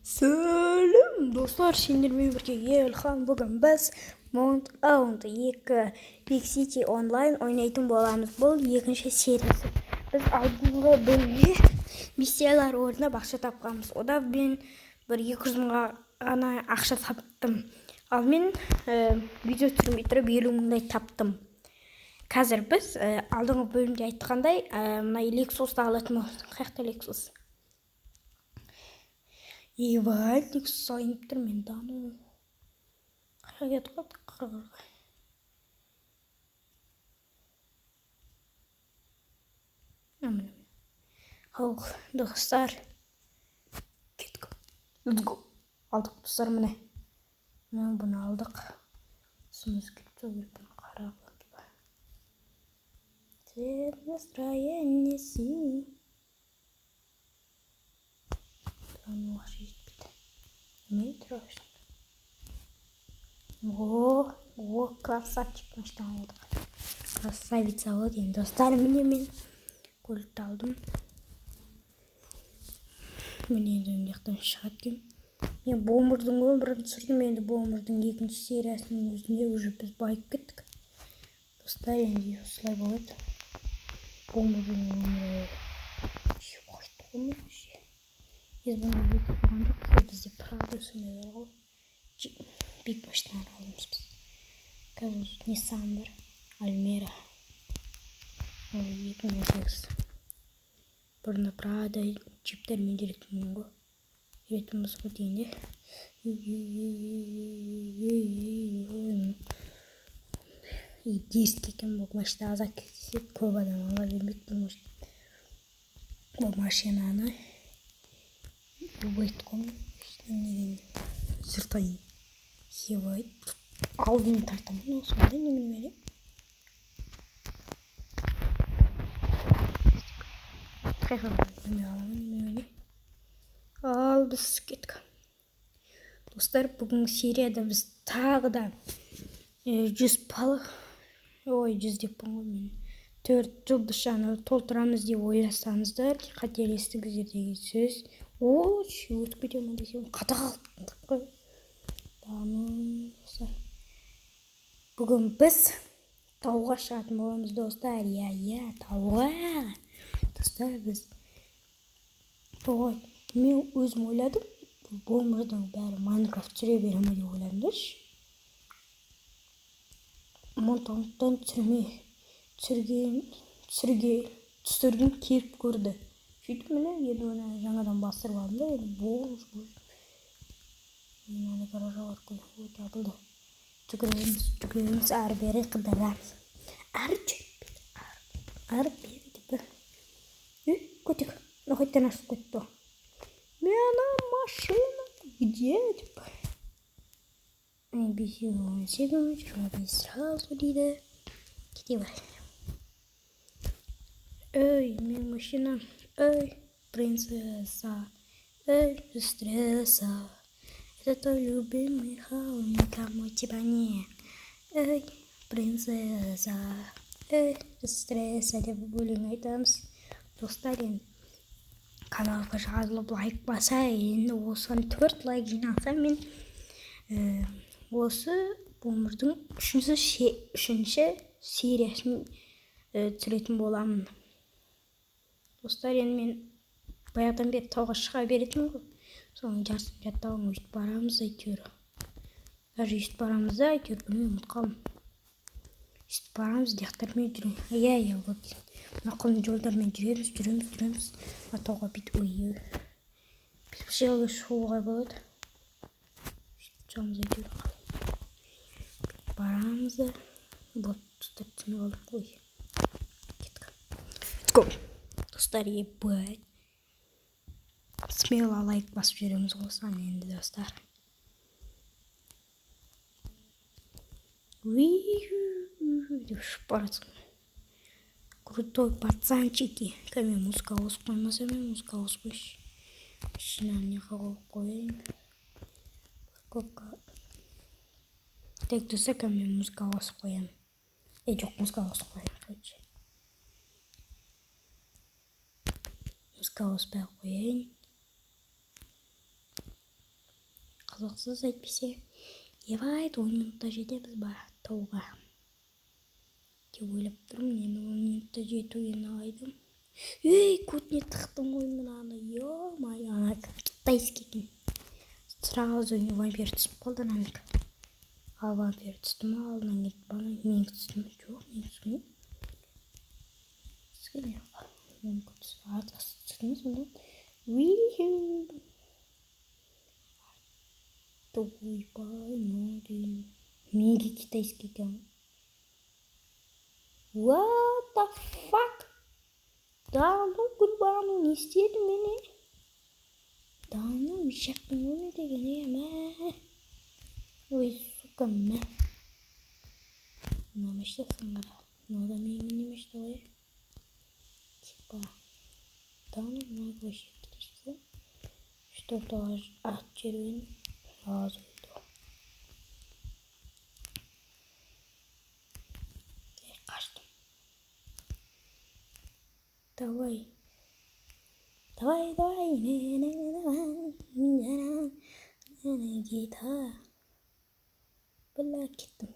Сәлем, достар, сендермен бірге Елхан. Бүгін біз Mount Owned 2 Big City Online ойнайтын боламыз. Бұл екінші сериясы. Біз алдыңғы бөлімде миссиялар орнына ақша тапқанбыз. Ода мен бір 200 мыңға ғана ақша таптым. Ал мен видео түсірмей тұрып 50 мыңдай таптым. Қазір біз алдыңғы бөлімде айтқандай, мына Lexus'ты алатын боламыз. Қаяқта Lexus? Ебать, Lexus алайын деп тұрмын мен, да ну. Қаяққа кетіп қалдық? Қырғырға. Міне. Ал, достар. Кеттік. Let's go. Алдық, достар, міне. Міне, бұны алдық. Сосын өзгертіп тастау керек бұны, қарап. Цвет настроения синий. Там ақша жетпейді. Неме тұра? О, о, красавчик, машина алдық. Красавица болады енді, достар, міне, мен көлікті алдым. Міне, енді мына жақтан шығады екен. Мен бомбырдың өмірін түсірдім, енді бомбырдың екінші сериясының өзінде уже біз байып кеттік. Достар, енді осылай болады. Бомбырдың өмірі қайтты ғой вообще. Біз бұны өтіп болған жоқпыз, бізде Прадо сондай бар ғой. Биг машиналар аламыз біз. Қазір Nissan бар, Альмера. Ол 2018. Бұрында Прадо джиптермен жүретінмін ғой. Жүретінбіз ғой дегенде. И дерзкий екен бұл машина, азақ кездеседі, көп адам ала бермейді бұл машина. Бұл машинаны ебать қой, деген жыртайын. Ебать, алдын тартамын осындай немене. Немене. Ал біз кеттік. Достар, бүгінгі серияда біз тағы да 100 пал, ой, 100 деппін ғой мен. 4 жұлдызшаны толтырамыз деп ойласаңыздар, қателестіңіздер деген сөз. Ой, өтіп кетемін десем, қата қалдық қой. Достар, бүгін біз тауға шығатын боламыз, достар. Иә, иә, тауға. Достар, біз тауға. Мен өзім ойладым, бұл бомждың бәрі Майнкрафт түсіре бере ме деп ойладым да. Монтаундтан түсірме түсірген түсірге түсіргім келіп көрді. Сөйтіп, міне, енді оны жаңадан бастырып алдым да, енді бомж. Мынаны гаражға барып қой, жабылды. Жүгіреміз, жүгіреміз, ары бері қыдырамыз. Ары ары бері деп. Үй, котик, мына қайтадан ашып қойыпты. Мына машина где деп. Бесеу 18, 25 сразу дейді. Кете бер. Эй, менің машинам. Эй, принцесса. Эй, без стресса. Это твой любимый холм, никому тебя нет. Эй, принцесса. Эй, без стресса деп өлең айтамыз. Достар, енді каналға жазылып, лайк баса, енді осыған 4 лайк жиналса, мен осы өмірдің үшінші сериясын түсіретін боламын. Достар, енді мен баяғыдан бері тауға шыға беретінмін ғой. Соның жартысын жаттап, өйтіп барамыз әйтеуір. Даже өйтіп барамыз да, әйтеуір, білмеймін, ұмытып қалдым. Өйтіп барамыз, дияқтармен жүреміз. Иә, иә, вот. Мына құм жолдармен жүреміз, жүреміз, жүреміз. Мына тауға бүйтіп, ой, бүйтіп жерге шығуға болады. Сөйтіп шығамыз әйтеуір. Барамыз да. Вот, достар, түсініп алдым. Ой. Кеттік. Let's go. Достар, ебать. Смело лайк басып жібереміз ғой осыған енді, достар. Деп ұшып баратсың. Крутой пацанчики. Кәме музыка қосып қоймаса, мен музыка қосып қойшы. Машинаны неге қойып қояйын. Парковка. Так, достар, кәме музыка қосып қоямын. Жоқ, музыка қосып қояйын, короче. Музыка қоспай қояйын. Қызықсыз әйтпесе. Ебать, 10 минутта жетеміз ба тауға деп ойлап тұрмын. Енді 10 минутта жету енді қайдам. Ей, көтіне тықтым ғой мынаны, ё-моё, ана китайский екен. Сразу вампир түсіп қалды ананікі. Ал вампир түсті ма, алдынан кетіп бара, менікі түсті ме? Жоқ, менікі түскен. Түскен жоқ. Менікі түсті. Артқысы түсті ме сонда? Уиху. Ойбай, мынау деген менікі китайский екен ғой. What the fuck? Да ну, Гүлбану, не істедім мен, е? Да ну, ешектің өні деген, е, мә. Ой, сука, мә. Мына машина қара. Мынау да менің не машина ғой, типа. Да ну, мына вообще китайский. Үш-төрт ат жерген аз өлді. Қаштым. Давай. Давай, давай. Гитара. Бля, кеттім.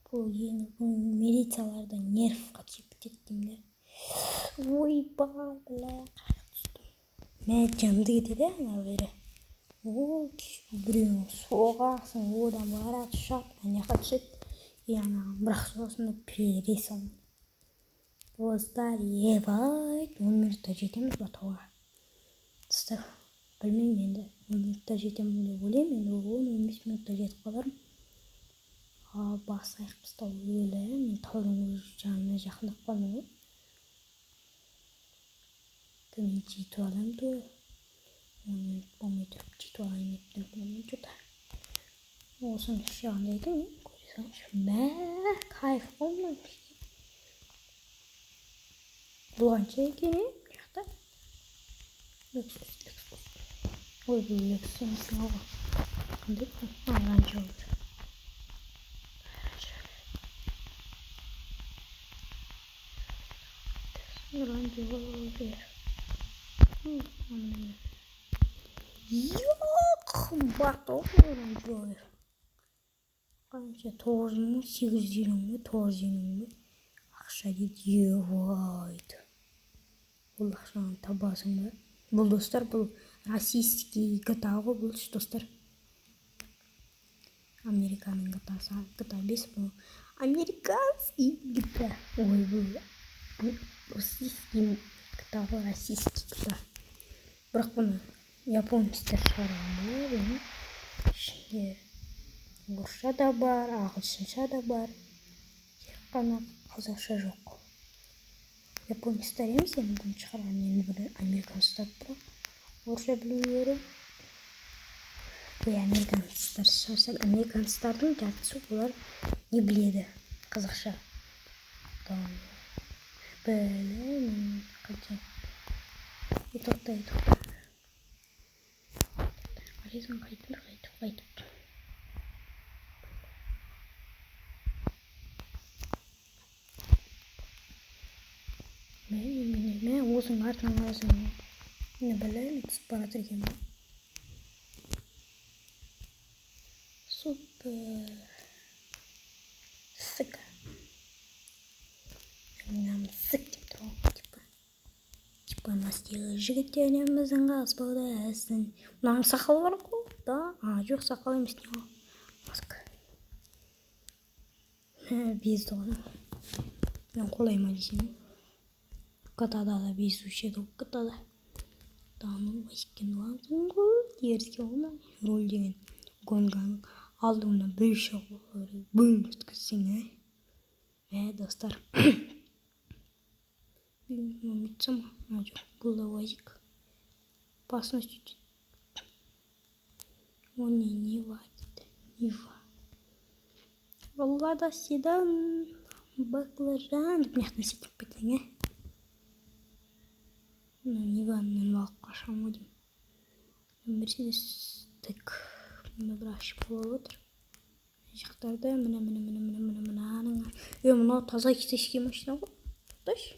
Бұл енді бұл милицияларда нервқа тиіп кетеді деймін да. Ойбай, бля, қаяққа түстім. Мә, жынды кетеді ана бері. О, біреуін соғасың, одан барады, ұшады, ана жаққа түседі. И анаған бірақ соғасың да пере салады. Достар, ебать, 10 минутта жетеміз ба тауға? Достар, білмеймін енді, 10 минутта жетемін деп ойлаймын, енді 10-15 минутта жетіп қалармын. А, басайық біз тау өлі, мен таудың өз жанына жақындап қалдым ғой. Мен жетіп аламын той. 10 минут болмай тұрып жетіп алайын деп тұрмын мен что-то. Осының іш жағында екен, көре салайыншы. Мә, кайф қой мынаның. Бұл қанша екен, е, мына жақта? Лексус, Лексус. Ой, бұл Лексус емес мынау ғой. Қандай бұл? А, Range Rover. Range Rover. Жоқ, қымбат қой Range Rover. Қанша? 9850 мың ба, 950 мың ба? Ақша дейді, ебать. Бұл ақшаны табасың ба? Бұл, достар, бұл российский GTA ғой бұл, достар. Американың GTA-сы, GTA 5 бұл американский GTA. Ой, бұл российский GTA ғой, российский GTA. Бірақ бұны японецтер шығарған ба, бұны ішінде орысша да бар, ағылшынша да бар. Тек қана қазақша жоқ. Японецтер емес енді бұны шығарған, енді бір американецтер, бірақ орысша білулері. Ой, американецтер шығарса, американецтардың жартысы олар не біледі қазақша. Білемін қанша. Ей, тоқта, ей, тоқта. Қарайсың, қайтып, қайтып, қайтып. Мә, міне, мә, осының артынан қарасаң, міне, бля, мен түсіп бара жатыр екенмін. Супер. Сыка. Нам сык деп тұр ғой, типа. Типа мастегі жігіттеріміздің господасын. Мынаның сақалы бар ғой, да? А, жоқ, сақал емес, не ғой? Маска. Мә, безді ғой. Мен қолай ма десем. GTA-да да безуші еді ғой, GTA-да. Да, ну, өскен лазым ғой, дерзкий ғой мынау. Роль деген гонканың алдыңнан бір шығып, бüm өткізсең, ә? Мә, достар. Мынау ма? А, жоқ, бұл да уазик. Опасность чуть-чуть. О, не, Нива дейді. Нива. Лада седан, баклажан деп мына жақтан секіріп кетсең, ә? Мына Ниваны мініп алып қашамын ғой деймін. Мерседес, так, мына бір ашып болып отыр. Мына жақтарда міне, міне, міне, міне, міне, мынаның. Е, мынау таза китайский машина ғой. Тоқташы.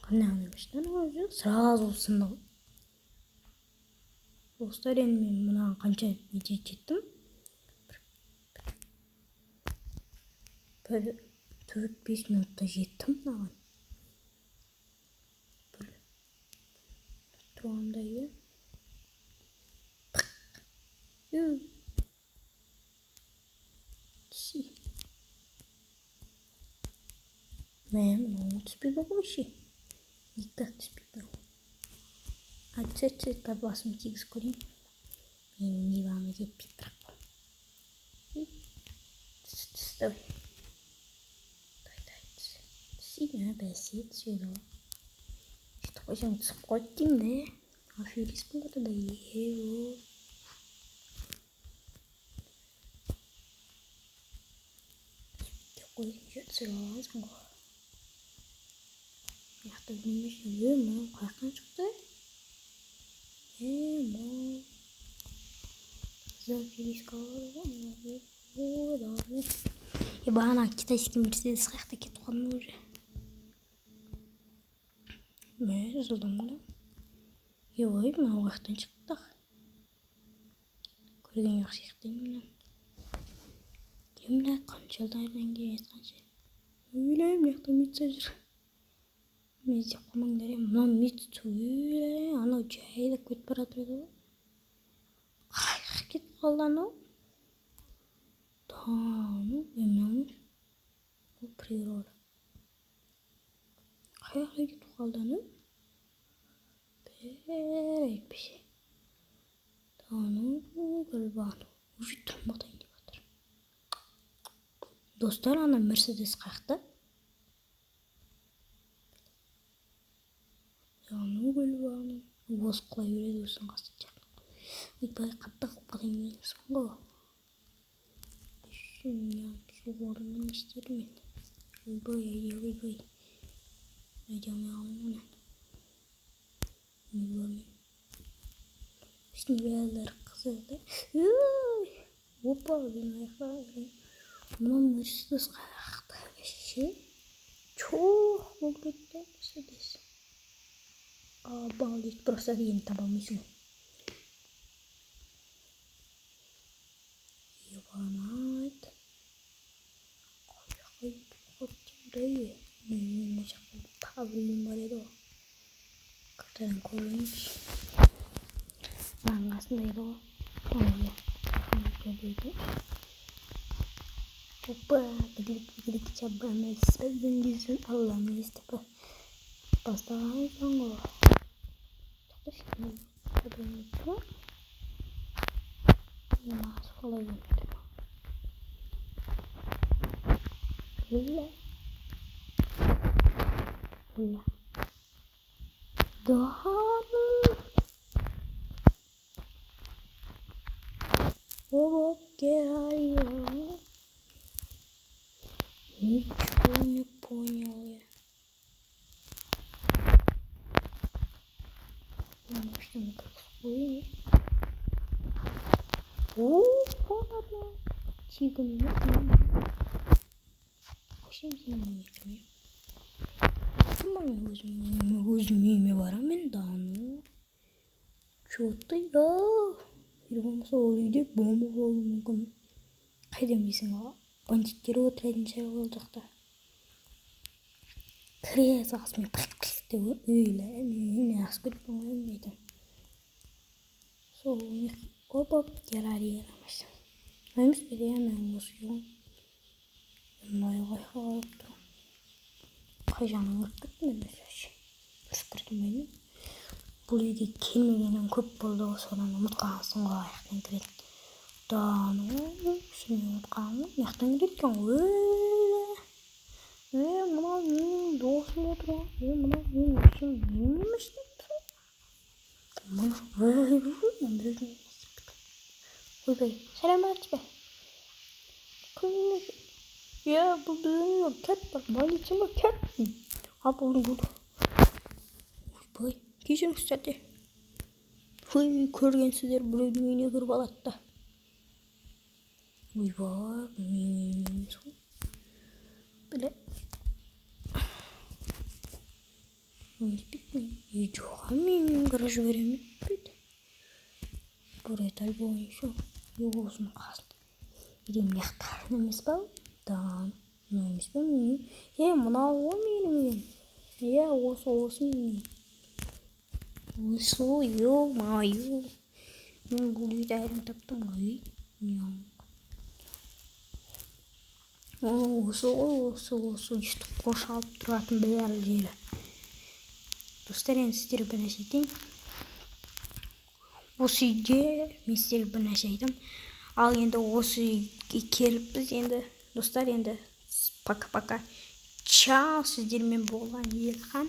Қандай қандай машина өзі? Сразу сынды ғой. Достар, енді мен мынаған қанша неде жеттім? Бір 4-5 минутта жеттім мынаған. Бір тұрғандай, иә. Түсе. Мә, мынау түспейді ғой вообще. Никак түспейді. А түсе, түсе, басым тигізіп көрейін. Менің нивам жетпей бірақ. Түс, түс, давай. Давай, давай, түс. Түсе, мә, бәсе, түседі ғой. Сөйтіп қойсаң түсіп қойды деймін де. Аферист болады да, е, қой, түсіріп алғансың ғой. Мына жақта білмейсің, е, мынау қаяқтан шықты? Е, мынау е, бағана китайский Мерседес қаяқта кетіп қалдым уже. Мә, жылдам ғой. Е, ой, мынау қаяқтан шықты тағы? Көрген жоқ сияқты мынаны. Е, мына қанша жылдардан келе жатқанша. Өле, мына жақта митца жүр. Мен іздеп қалмаңдар, е, мынау митца, өле, анау жайлап кетіп бара жатыр еді ғой. Қаяққа кетіп қалды анау? Да, ну, е, мынау бұл природа. Қаяққа кетіп қалды анау? Бәрі әйтпесе. Да, ну, Гүлбану. Уже тұрматайын деп жатыр. Достар, ана Мерседес қаяқта? Ну, Гүлбану. Осы құлай береді осының қасында. Ойбай, қатты қалып қалайын дегенсің ғой. Суғарымын не істедім мен? Ойбай, ойбай. Айта алмай қалдым оны. Ойбай, мен. Үстіне бәрі қызық да. Ой, опа, мен. Мына Мерседес қаяқта вообще? Жоқ болып кетті Мерседес. Обалдеть, просто енді таба алмайсың. Ебанат. Қаяққа кетіп қалыпты? Мен мына жақта павлин бар еді ғой. Картадан көрейінші. Мынаның қасында еді ғой. Опа, бастаған екен ғой. Да ну. Ничего не понял я. Что мы как всплыли? О, ладно. Тигр, өзім үйіме барамын мен, да ну. Чё-то я. Или болмаса ол үйде бомба болуы мүмкін. Қайдан білесің, бандиттер отыратын шығар ол жақта. Кіре салысымен пық-пық деп өйлі, мен асып кетіппін ғой мен айтамын. Сол оп-оп Феррари машина. Емес пе ана осы үй ғой. Мынау қайда қалып тұр? Қай жағынан кіріп кеттім мен вообще? Дұрыс кірдім бе мен? Бұл үйге келмегенім көп болды ғой, содан ұмытып қалғансың ғой, аяқтан кіреді. Да, ну, шынымен ұмытып қалғанмын. Мына жақтан кіреді екен ғой. Е, мынау менің досым отыр ғой. Е, мынау менің вообще менің машинам. Ойбай, сәлеметсіз бе? Кім екен? Е, бұл біздің үйге кет бар, больница ма кет? Ал болды, болды. Ойбай, кешіріңіз тәте. Ой, көргенсіздер біреудің үйіне кіріп алады да. Ойбай, менің үйім емес ғой. Біле. Өйтпейді. Е, жоқ, менің үйім гараж беремін. Өйтпейді. Бір этаж бойынша үй осының қасында. Или мына жақтан емес па? Да, мынау емес па менің үйім? Е, мынау ғой менің үйім. Иә, осы менің үйім. Осы, ё-моё, мен бұл үйді әрең таптым ғой. Осы ғой, осы өйстіп қоршалып тұратын бәрі жері. Достар, енді сіздерге бір нәрсе айтайын. Осы үйде мен сіздерге бір нәрсе айтамын. Ал енді осы үйге келіппіз енді, достар. Енді пока, пока, чао! Сіздермен болған Елхан.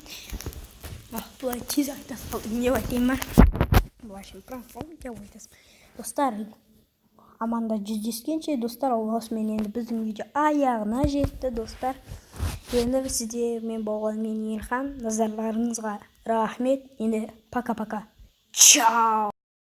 Былай тез айта салдым деп айтайын ба? Былайша пранк деп айтасың. Достар, аманда жүздескенше! Достар, осымен енді біздің видео аяғына жетті. Достар, енді сіздермен болған мен, Елхан. Назарларыңызға рахмет. Енді пока, пока, чао!